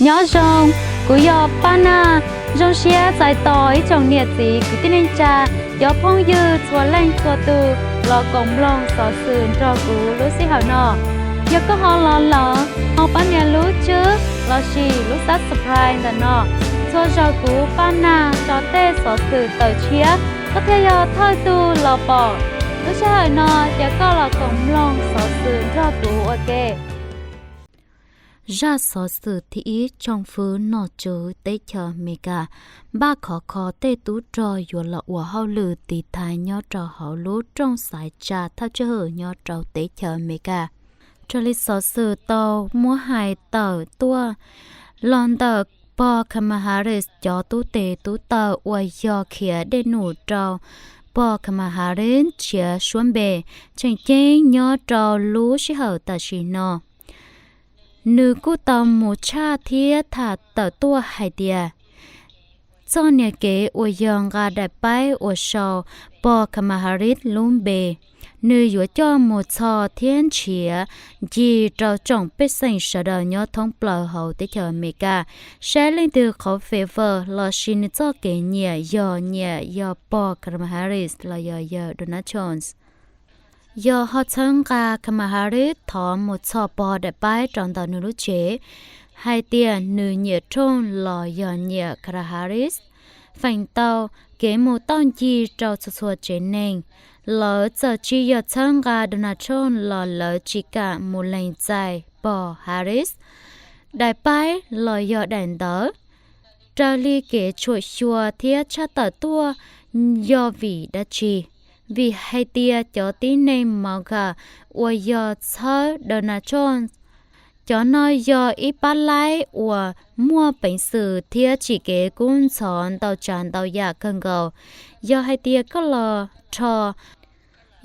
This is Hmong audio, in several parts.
Nyob zoo, kuv yog Paj Naj. Zoo siab txais tos ib tsoom niam txiv kwv tij neej tsa, cov phooj ywg txhua leej txhua tus los koom mloog xov xwm nrog kuv lub sij hawm no. Yog koj ho los lawm, ho pab nias lub tswb lossis lub subscribe ntawm no, txhua zaus kuv Paj Naj tso tej xov xwm tawm tshiab, koj thiaj yog thawj tug los pom. Lub sij hawm no ces koj los koom mloog xov xwm nrog kuv ua ke. Zaj xov xwm thib ib: Tsoom fwv nom tswv teb chaws Amelikas npaj khov kho tej tub rog yuav los ua hauj lwm tiv thaiv nyob rau hauv lub rooj xaiv tsa thawj tswj hwm nyob rau teb chaws Amelikas. Raws li xov xwm tau muab hais tawm tuaj los ntawm pog Kamala Harris cov tub tes tub taw uas yog khiav dej num rau pog Kamala Harris nrhiav suab npe, tseem ceeb nyob rau lub sij hawm tam sim no nws kuj tau mus tshaj thiab tham tawm tuaj hais tias txoj niam kev uas yog nqa daim paib uas sau pog Kamala Harris lub npe, nws yuav coj mus txhos thiab nrhiav ncig rau tsoom pej xeem sawv daws nyob thoob plaws hauv teb chaws Amelikas, saib leej twg qhov favor lossis nws txoj kev nyiam yog nyiam yog pog Kamala Harris los yog yawg Donald Trump. Yog ho txhawb nqa Kamala Harris thov mus txhos pog daim paib rau ntawm nws lub tsev hais tias nws nyiam Trump los yog nyiam Kamala Harris, feem ntau kev mus tauj ncig rau txhua txhua tsev neeg. Lawv txawm tsis yog txhawb nqa Donald Trump los lawv tsis kam mus lees txais pog Harris daim paib los yog daim ntawv. Raws li kev tshuam xyuas thiab tshaj tawm tuaj yog vim dab tsi? Vim hais tias cov tib neeg MAGA uas yog txhawb Donald Trump, cov no yog ib pab laib uas muaj peev xwm thiab tsim kev kub ntxhov ntau tsav ntau yam kawg nkaus. Yog hais tias koj los rho,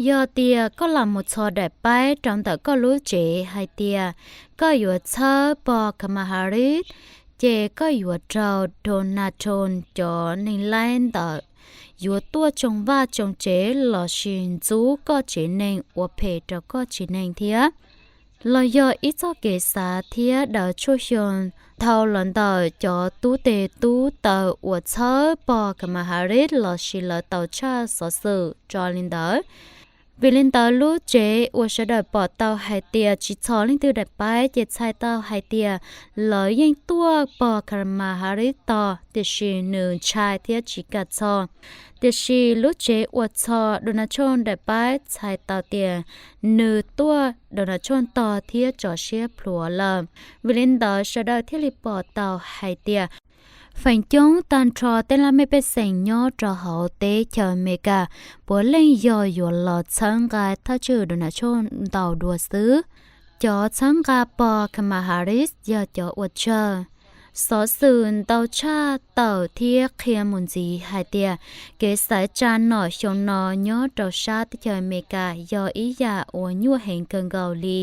yog tias koj los mus txhos daim paib rau ntawm koj lub tsev hais tias koj yuav txhawb pog Kamala Harris, ces koj yuav raug Donald Trump cov neeg laib ntawd yuav tuaj tsoo vaj tsoo tsev lossis ntxub koj tsev neeg ua phem rau koj tsev neeg thiab. Los yog ib txoj kev xav thiab daws tshuaj xyoo dhau los ntawm cov tub tes tub taw uas txhawb pog Kamala Harris lossis lawv tau tshaj xov xwm tso li ntawd. Vim li ntawd lub tsev uas sawv daws pom tau hais tias tsis txhos leej twg daim paib ces txhais tau hais tias lawv yeej tuaj pog Kamala Harris tos, tiam sis nws ntshai thiab tsis kam txhos. Tiam sis lub tsev uas txhos Donald Trump daim paib txhais tau tias nws tuaj Donald Trump tos thiab tso siab plhuav lawm. Vim li ntawd sawv daws thiaj li pom tau hais tias feem coob tag nrho tej laj mej pej xeem nyob rau hauv teb chaws Amelikas puav leej yog yuav los txhawb nqa thawj tswj Donald Trump ntau dua xwb. Cov txhawb nqa pog Kamala Harris yog cov uas tsawg. Xov xwm ntau tshaj tawm thiab qhia mus ntxiv hais tias kev xaiv tsa nom xyoo no nyob rau sab teb chaws Amelikas yog ib yam uas nyuaj heev kawg nkaus li,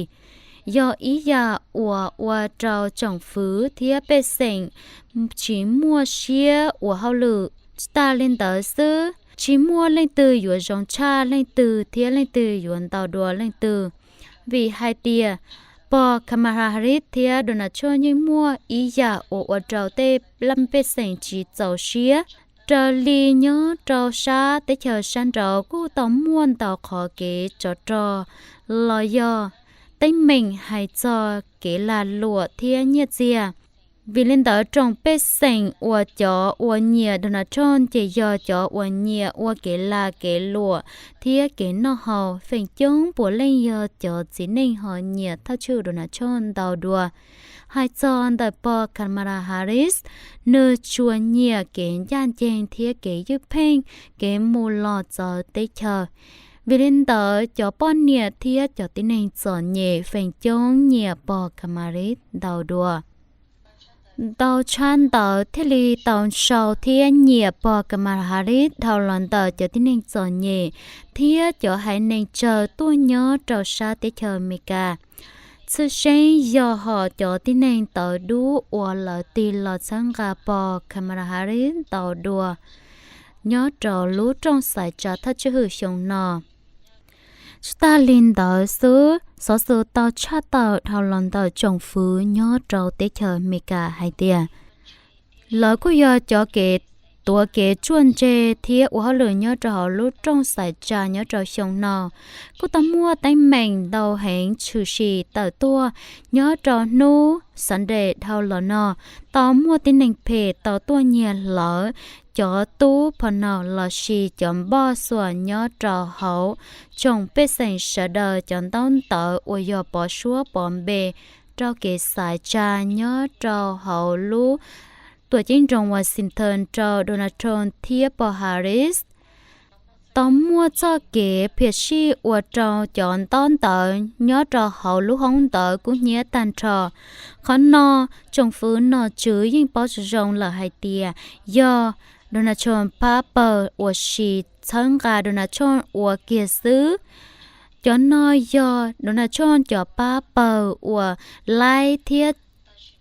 yog ib yam uas ua rau tsoom fwv thiab pej xeem tsis muaj siab ua hauj lwm. Tsis tas li ntawd xwb, tsis muaj leej twg yuav zoo tshaj leej twg thiab leej twg yuav ntau dua leej twg. Vim hais tias pog Kamala Harris thiab Donald Trump yeej muaj ib yam uas ua rau tej laj mej pej xeem tsis txaus siab. Raws li nyob rau sab teb chaws sab nraud kuj tau muaj ntau qhov kev tsov rog los yog teeb meem hais txog kev lag luam thiab nyiaj txiag. Vim li ntawd tsoom pej xeem uas cov uas nyiam Donald Trump ces yog cov uas nyiam ua kev lag kev luam thiab kev noj haus, feem coob puav leej yog cov txiv neej ho nyiam thawj tswj Donald Trump ntau dua. Hais txog ntawm pog Kamala Harris, nws tsuas nyiam kev ncaj ncees thiab kev ywj pheej, kev mus los txawv teb chaws. Vim li ntawd cov poj niam thiab cov tib neeg txom nyem feem coob nyiam pog Kamala Harris ntau dua. Ntau tshaj ntawd thiaj li tau sau thiab nyiam pog Kamala Harris dhau los ntawm cov tib neeg txom nyem thiab cov haiv neeg tsawg tuaj nyob rau sab teb chaws Amelikas. Tshwj xeeb yog hom cov tib neeg tawv dub uas lawv tig los txhawb nqa pog Kamala Harris ntau dua nyob rau lub rooj xaiv tsa thawj tswj hwm xyoo no. Tsis tas li ntawd xwb, xov xwm tau tshaj tawm dhau los ntawm tsoom fwv nyob rau teb chaws Amelikas hais tias lawv kuj yog cov kev tuav kev tsuaj ntse thiab ua hauj lwm nyob rau hauv lub rooj xaiv tsa nyob rau xyoo no. Kuj tau muaj teeb meem ntau heev tshwm sim tawm tuaj nyob rau hnub Sunday dhau los no. Tau muaj tib neeg phem tau tuaj nyiag hlawv cov tub phom nom lossis cov npoj xuam nyob rau hauv tsoom pej xeem sawv daws cov ntaub ntawv uas yog pov suab pov npe rau kev xaiv tsa nyob rau hauv lub tuam ceeb nroog Washington rau Donald Trump thiab pog Harris. Tau muaj txoj kev phiam sij ua rau cov ntaub ntawv nyob rau hauv lub hoob ntawd kub hnyiab tag nrho. Qhov no tsoom fwv nom tswv yeej paub zoo zoo lawm hais tias yog Donald Trump pab pawg uas sis txhawb nqa Donald Trump ua kiag xwb. Cov no yog Donald Trump cov pab pawg uas laib thiab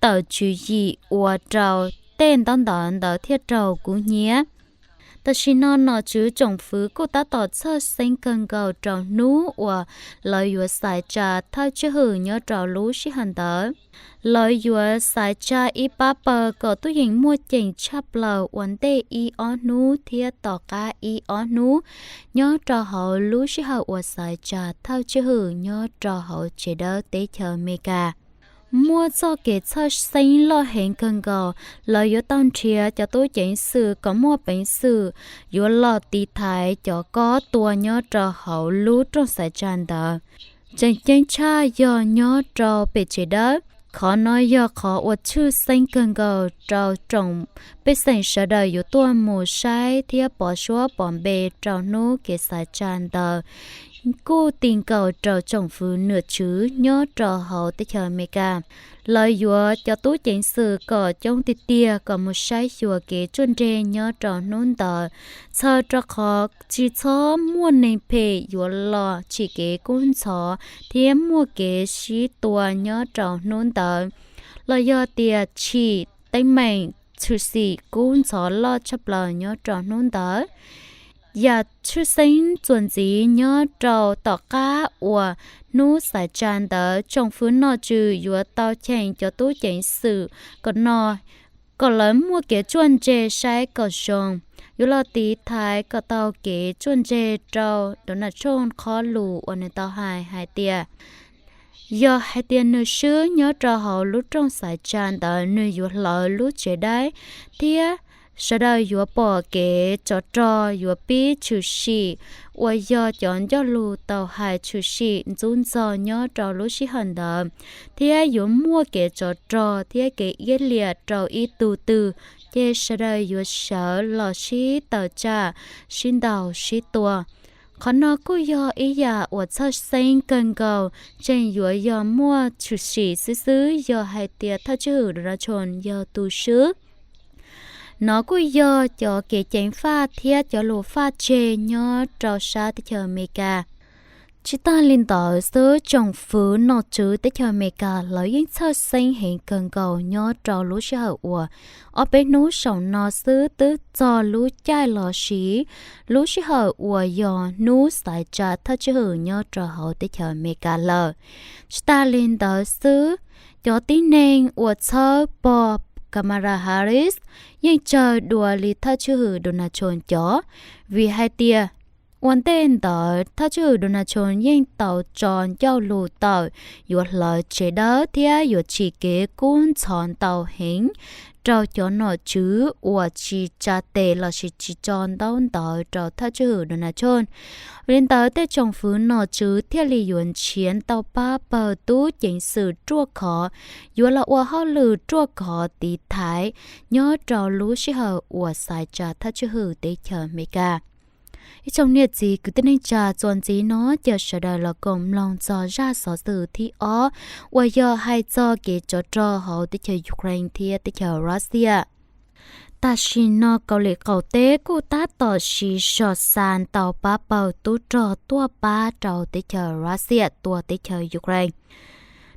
tawm tswv yim ua rau tej ntaub ntawv ntawd thiaj raug kub hnyiab. Tam sim no nom tswv tsoom fwv kuj tab tom txhawj xeeb kawg nkaus rau hnub uas lawv yuav xaiv tsa thawj tswj hwm nyob rau lub sij hawm ntawd. Lawv yuav xaiv tsa ib pab pawg kom tub yees muaj ceem tshaj plaws ua ntej ib ob hnub thiab tom qab ib ob hnub nyob rau hauv lub sij hawm uas xaiv tsa thawj tswj hwm nyob rau hauv tsev dawb teb chaws Amelikas. Muaj txoj kev txhawj xeeb loj heev kawg nkaus, lawv yuav tau nrhiav cov tub ceev xwm kom muaj peev xwm yuav los tiv thaiv cov kob tua nyob rau hauv lub rooj xaiv tsa ntawd. Tseem ceeb tshaj yog nyob rau pem tsev dawb. Qhov no yog qhov uas tshwj xeeb kawg nkaus rau tsoom pej xeem sawv daws yuav tuaj mus saib thiab pov suab pov npe rau hnub kev xaiv tsa ntawd. Kuj ti nkaus rau tsoom fwv nom tswv nyob rau hauv teb chaws Amelikas. Lawv yuav cov tub ceev xwm kom coob tiag tiag kom mus saib xyuas kev tsuaj ntse nyob rau hnub ntawd, txhawm rau qhov tsis txhob muaj neeg phem yuav los tsim kev kub ntxhov thiab muaj kev sib tua nyob rau hnub ntawd, los yog tias tsim teeb meem tshwm sim kub ntxhov loj tshaj plaws nyob rau hnub ntawd. Yam tshwj xeeb txuas ntxiv nyob rau tom qab uas hnub xaiv tsa ntawd tsoom fwv nom tswv yuav tau cheem cov tub ceev xwm kom no kom lawv muaj kev tsuaj ntse saib kom zoo, yuav los tiv thaiv kom tau kev tsuaj ntse rau Donald Trump qhov lus uas nws tau hais hais tias yog hais tias nws swb nyob rau hauv lub rooj xaiv tsa ntawd nws yuav hlawv lub tsev dawb, thiab sawv daws yuav pom kev tsov rog yuav pib tshwm sim uas yog cov ncauj lus tau hais tshwm sim ntxub ntxaug nyob rau lub sij hawm ntawd, thiab yuav muaj kev tsov rog thiab kev iab liam rau ib tug twg, ces sawv daws yuav sawv los sib tawm tsam, sib ntaus sib tua. Qhov no kuj yog ib yam uas txhawj xeeb kawg nkaus, tseem yuav yog muaj tshwm sim xwb xwb yog hais tias thawj tswj hwm Donald Trump yog tus swb. No kuj yog cov kev ceev faj thiab cov lus faj tseg nyob rau sab teb chaws Amelikas. Tsis tas li ntawd xwb, tsoom fwv nom tswv teb chaws Amelikas lawv yeej txhawj xeeb heev kawg nkaus nyob rau lub sij hawm uas ob peb hnub saum no xwb twb txog lub caij los siv lub sij hawm uas yog hnub xaiv tsa thawj tswj hwm nyob rau hauv teb chaws Amelikas lawm. Tsis tas li ntawd xwb, cov tib neeg uas txhawb pog Kamala Harris yeej tsawg dua li thawj tswj hwm Donald Trump cov, vim hais tias ua ntej ntawd thawj tswj hwm Donald Trump yeej tau tso ncauj lus tawm yuav hlawv tsev dawb thiab yuav tsim kev kub ntxhov ntau heev rau cov nom tswv uas tsis tsa tes lossis tsis tso ntaub ntawv rau thawj tswj hwm Donald Trump. Vim li ntawd tej tsoom fwv nom tswv thiaj li yuav nrhiav tau pab pawg tub ceev xwm ruaj khov yuav los ua hauj lwm ruaj khov tiv thaiv nyob rau lub sij hawm uas xaiv tsa thawj tswj hwm teb chaws Amelikas. Ib tsoom niam txiv kwv tij neej tsa, txuas ntxiv no ces sawv daws los koom mloog txog zaj xov xwm thib ob uas yog hais txog kev tsov rog hauv teb chaws Ukraine thiab teb chaws Russia. Tam sim no Kauslim Qaum Teb kuj tab tom siv zog xa ntau pab pawg tub rog tuaj pab rau teb chaws Russia tua teb chaws Ukraine.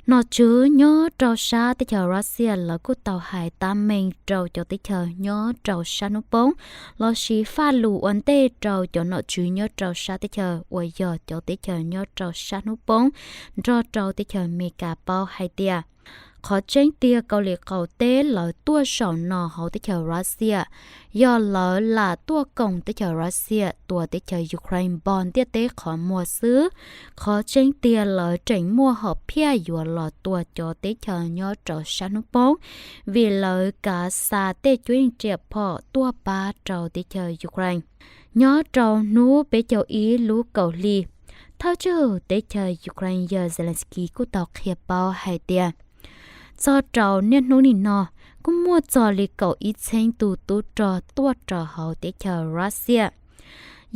Nom tswv nyob rau sab teb chaws Russia lawv kuj tau hais tab meeg rau cov teb chaws nyob rau sab hnub poob, lossis faj lus ua ntej rau cov nom tswv nyob rau sab teb chaws uas yog cov teb chaws nyob rau sab hnub poob nrog rau teb chaws Amelikas paub hais tias qhov tseeb tiag Kauslim Qaum Teb lawv tuaj zaum no hauv teb chaws Russia yog lawv lam tuaj koom teb chaws Russia tua teb chaws Ukraine npog ntiaj teb qhov muag xwb. Qhov tseeb tiag lawv tseem muaj hom phiaj yuav los tua cov teb chaws nyob rau sab hnub poob, vim lawv kav xa tej cuab yeej riam phom tuaj pab rau teb chaws Ukraine. Nyob rau hnub peb caug ib lub kaum hli, thawj tswj hwm teb chaws Ukraine yawg Zelensky kuj tau qhia paub hais tias txog rau niaj hnub nim no kuj muaj txog li kaum ib txheeb tus tub rog tuaj rau hauv teb chaws Russia.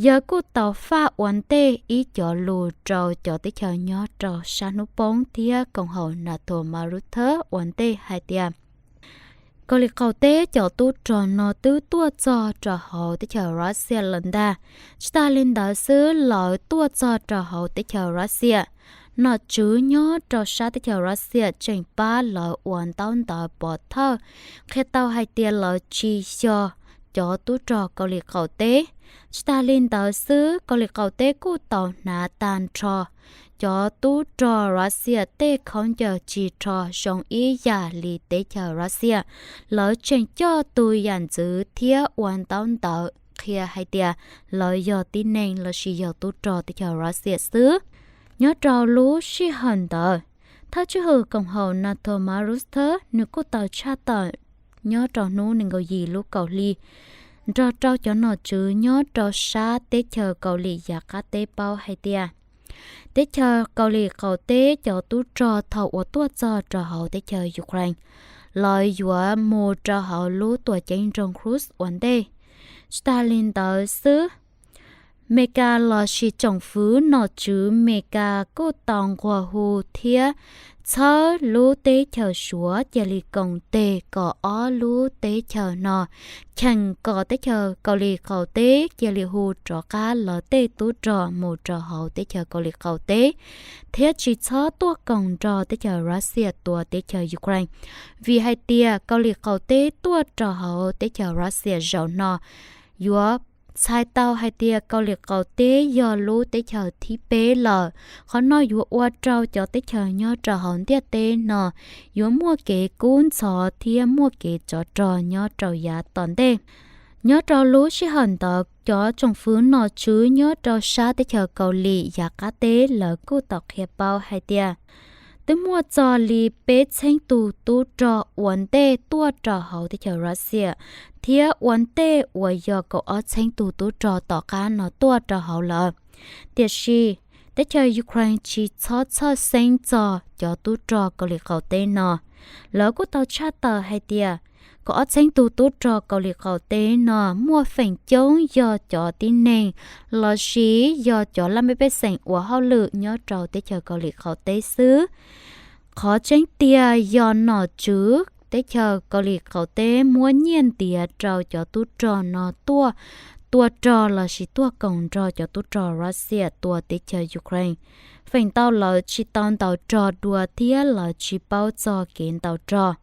Yawg kuj tau faj ua ntej ib cov lus rau cov teb chaws nyob rau sab hnub poob thiab koom haum NATO Mark Rutte ua ntej hais tias Kauslim Qaum Teb cov tub rog no twb tuaj txog rau hauv teb chaws Russia lawm ntag. Tsis tas li ntawd xwb, lawv tuaj txog rau hauv teb chaws Russia, nom tswv nyob rau sab teb chaws Russia tseem pab lawv ua ntaub ntawv pov thawj qhia tau hais tias lawv tsis yog cov tub rog Kauslim Qaum Teb. Tsis tas li ntawd xwb, Kauslim Qaum Teb kuj tau hnav tag nrho cov tub rog Russia tej khaub ncaws tsis rho zoo ib yam li teb chaws Russia. Lawv tseem coj tus yam ntxwv thiab ua ntaub ntawv qhia hais tias lawv yog tib neeg lossis yog tub rog teb chaws Russia xwb. Nyob rau lub sij hawm ntawd, thawj tswj hwm koom haum NATO Mark Rutte nws kuj tau tshaj tawm nyob rau hnub nees nkaum yim lub kaum hli nrog rau cov nom tswv nyob rau sab teb chaws Kauslim Yav Qab Teb paub hais tias teb chaws Kauslim Qaum Teb cov tub rog thaum uas tuaj txog rau hauv teb chaws Ukraine, lawv yuav mus rau hauv lub tuam ceeb nroog Kursk ua ntej. Tsis tas li ntawd xwb, Amelikas lossis tsoom fwv nom tswv Amelikas kuj tau nquag hu thiab txhawb lub teb chaws Suav cia li koom tes kom ob lub teb chaws no cheem kom teb chaws Kauslim Qaum Teb cia li hu rov qab lawv tej tub rog mus rau hauv teb chaws Kauslim Qaum Teb, thiab tsis txhob tuaj koom nrog teb chaws Russia tua teb chaws Ukraine. Vim hais tias Kauslim Qaum Teb tuaj rau hauv teb chaws Russia zaum no yuav txhais tau hais tias Kauslim Qaum Teb yog lub teb chaws thib peb lawm. Qhov no yuav ua rau cov teb chaws nyob rau hauv ntiaj teb no yuav muaj kev kub ntxhov thiab muaj kev tsov rog nyob rau yav tom ntej. Nyob rau lub sij hawm ntawd, cov tsoom fwv nom tswv nyob rau sab teb chaws Kauslim Yav Qab Teb lawv kuj tau qhia paub hais tias twb muaj txog li peb txheeb tus tub rog ua ntej tuaj rau hauv teb chaws Russia, thiab ua ntej uas yog kaum ob txheeb tus tub rog tom qab no tuaj rau hauv lawm. Tiam sis, teb chaws Ukraine tsis txhob txhawj xeeb txog cov tub rog Kauslim Qaum Teb no. Lawv kuj tau tshaj tawm hais tias kaum ob txheeb tus tub rog Kauslim Qaum Teb no muaj feem coob yog cov tib neeg lossis yog cov laj mej pej xeem ua hauj lwm nyob rau teb chaws Kauslim Qaum Teb xwb. Qhov tseeb tiag yog nom tswv teb chaws Kauslim Qaum Teb muab nyiaj ntiav rau cov tub rog no tuaj tua rog lossis tuaj koom nrog cov tub rog Russia tua teb chaws Ukraine. Feem ntau lawv tsis tau ntaus rog dua thiab lawv tsis paub txog kev ntaus rog.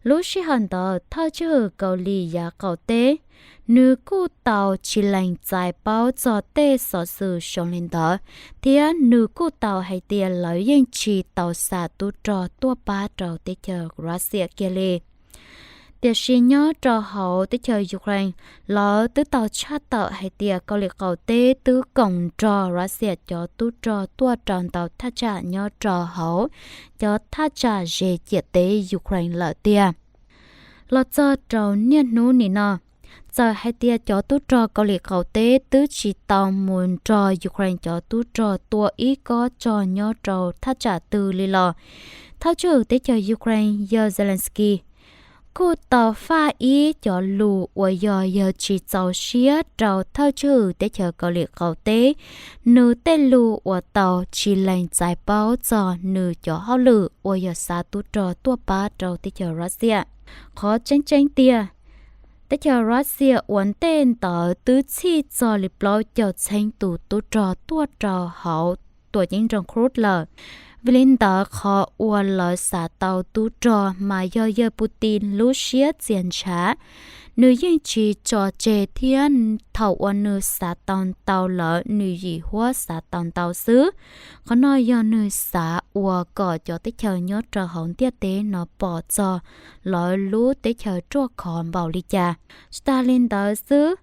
Lub sij hawm ntawd, thawj tswj hwm Kauslim Yav Qaum Teb, nws kuj tau tsis lees txais paub txog tej xov xwm zoo li ntawd, thiab nws kuj tau hais tias lawv yeej tsis tau xa tub rog tuaj pab rau teb chaws Russia kiag li. Tiam sis nyob rau hauv teb chaws Ukraine, lawv twb tau tshaj tawm hais tias Kauslim Qaum Teb twb koom nrog Russia cov tub rog tuaj rau ntau thaj tsam nyob rau hauv cov thaj tsam ze ciam teb Ukraine lawm tiag. Los txog rau niaj hnub nim no, txawm hais tias cov tub rog Kauslim Qaum Teb twb tsis tau mus nrog Ukraine cov tub rog tua ib kob tsog nyob rau thaj tsam twg li los, thawj tswj hwm teb chaws Ukraine yawg Zelensky kuj tau faj ib cov lus uas yog yawg tsis txaus siab rau thawj tswj hwm teb chaws Kauslim Qaum Teb, nws tej lus uas tau tsis lees txais paub txog nws cov hauj lwm uas yog xa tub rog tuaj pab rau teb chaws Russia. Qhov tseeb tseeb tiag, teb chaws Russia ua ntej ntawd twb txhij txog li plaub caug txheeb tus tub rog tuaj rau hauv tuam ceeb nroog Kursk lawm, Vim li ntawd qhov uas lawv xav tau tub rog mas yog yawg Putin lub siab txias ntshav, nws yeej tsis tso tseg thiab thaum uas nws xav tau ntau lawm nws yim huab xav tau ntau xwb. Qhov no yog nws xav ua kom cov teb chaws nyob rau hauv ntiaj teb no pom txog lawv lub teb chaws ruaj khov npaum li cas. Tsis tas li ntawd xwb,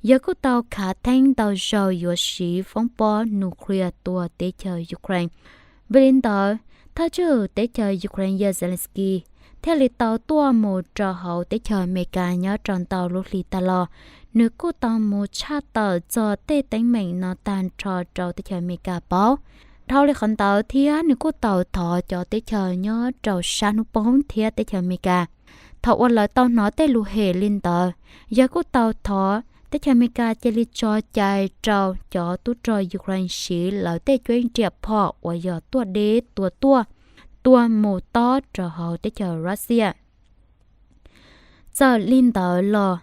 yawg kuj tau khav theeb ntau zaus yuav siv foob pob nuclear tua teb chaws Ukraine. Vim li ntawd, thawj tswj hwm teb chaws Ukraine yawg Zelensky thiaj li tau tuaj mus rau hauv teb chaws Amelikas nyob rau ntau lub hlis tag los. Nws kuj tau mus tshaj tawm txog tej teeb meem no tag nrho rau teb chaws Amelikas paub. Dhau li qhov ntawd thiab nws kuj tau thov cov teb chaws nyob rau sab hnub poob thiab teb chaws Amelikas, thaum uas lawv tau hnov tej lus hem li ntawd, yawg kuj tau thov teb chaws Amelikas cia li tso cai rau cov tub rog Ukraine siv lawv tej cuab yeej riam phom uas yog tuaj deb tua tuaj, tua mus tob rau hauv teb chaws Russia. Txawm li ntawd los,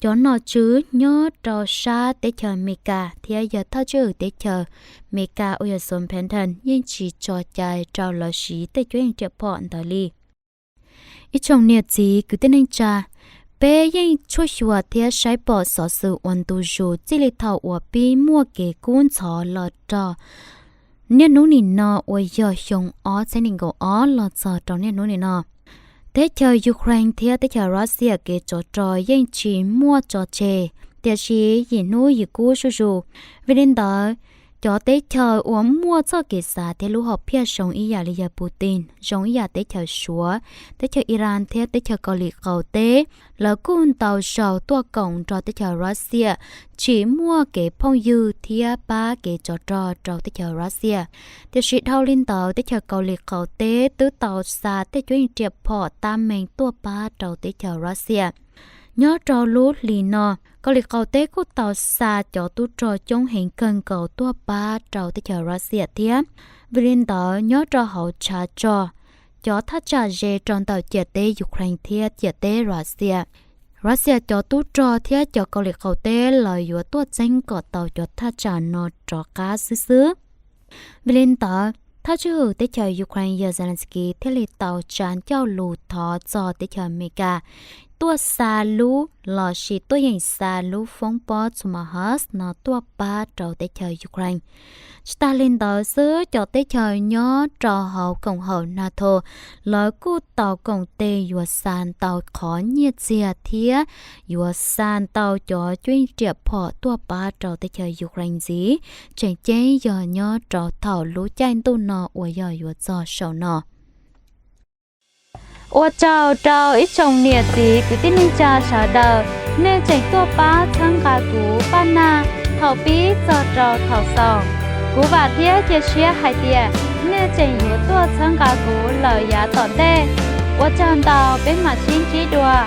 cov nom tswv nyob rau sab teb chaws Amelikas thiab yawg thawj tswj hwm teb chaws Amelikas uas yog Sean Penton yeej tsis tso cai rau lawv siv tej cuab yeej riam phom ntawd li. Ib tsoom niam txiv kwv tij neej tsa, peb yeej tshuaj xyuas thiab saib pom xov xwm ua ntu zus txij li thaum uas pib muaj kev kub ntxhov los rau niaj hnub nim no uas yog xyoo ob txhiab nees nkaum ob los txog rau niaj hnub nim no. Teb chaws Ukraine thiab teb chaws Russia kev tsov rog yeej tsis muaj tso tseg, tiam sis yim hnub yim kub zuj zus. Vim li ntawd, cov teb chaws uas muaj txoj kev xav thiab lub hom phiaj zoo ib yam li yawg Putin, zoo ib yam teb chaws Suav, teb chaws Iran thiab teb chaws Kaus Lim Qaum Teb, lawv kuj ntau zaus tuaj koom nrog teb chaws Russia, tsim muaj kev phooj ywg thiab pab kev tsov rog rau teb chaws Russia. Tiam sis dhau li ntawd, teb chaws Kaus Lim Qaum Teb twb tau xa tej cuab yeej riam phom tab meeg tuaj pab rau teb chaws Russia. Nyob rau lub hlis no, Kaus Lim Qaum Teb kuj tau xa cov tub rog coob heev kawg nkaus tuaj pab rau teb chaws Russia thiab. Vim li ntawd, nyob rau hauv tshav tso, cov thaj tsam ze rau ntawm ciam teb Ukraine thiab ciam teb Russia, Russia cov tub rog thiab cov Kaus Lim Qaum Teb lawv yuav tuaj txeeb kom tau cov thaj tsam no rov qab xwb xwb. Vim li ntawd, thawj tswj hwm teb chaws Ukraine yawg Zelensky thiaj li tau tsa ncauj lus thov txog teb chaws Amelikas tuaj xa lub lossis tuaj yeem xa lub foob pob Tomahawk no tuaj pab rau teb chaws Ukraine. Tsis tas li ntawd xwb, cov teb chaws nyob rau hauv koom haum NATO, lawv kuj tau koom tes yuav xa ntau qhov nyiaj txiag thiab yuav xa ntau cov cuab yeej riam phom tuaj pab rau teb chaws Ukraine ntxiv, tseem ceeb yog nyob rau thaum lub caij ntuj no uas yog yuav txog saum no. Ua tsaug rau ib tsoom niam txiv kwv tij neej tsa sawv daws, nej tseem tuaj pab txhawb nqa kuv paj nag thaum pib txog rau thaum xaus. Kuv vam thiab cia siab hais tias nej tseem yuav tuaj txhawb nqa kuv lawm yav tom ntej. Ua tsaug ntau, peb mam sib ntsib dua.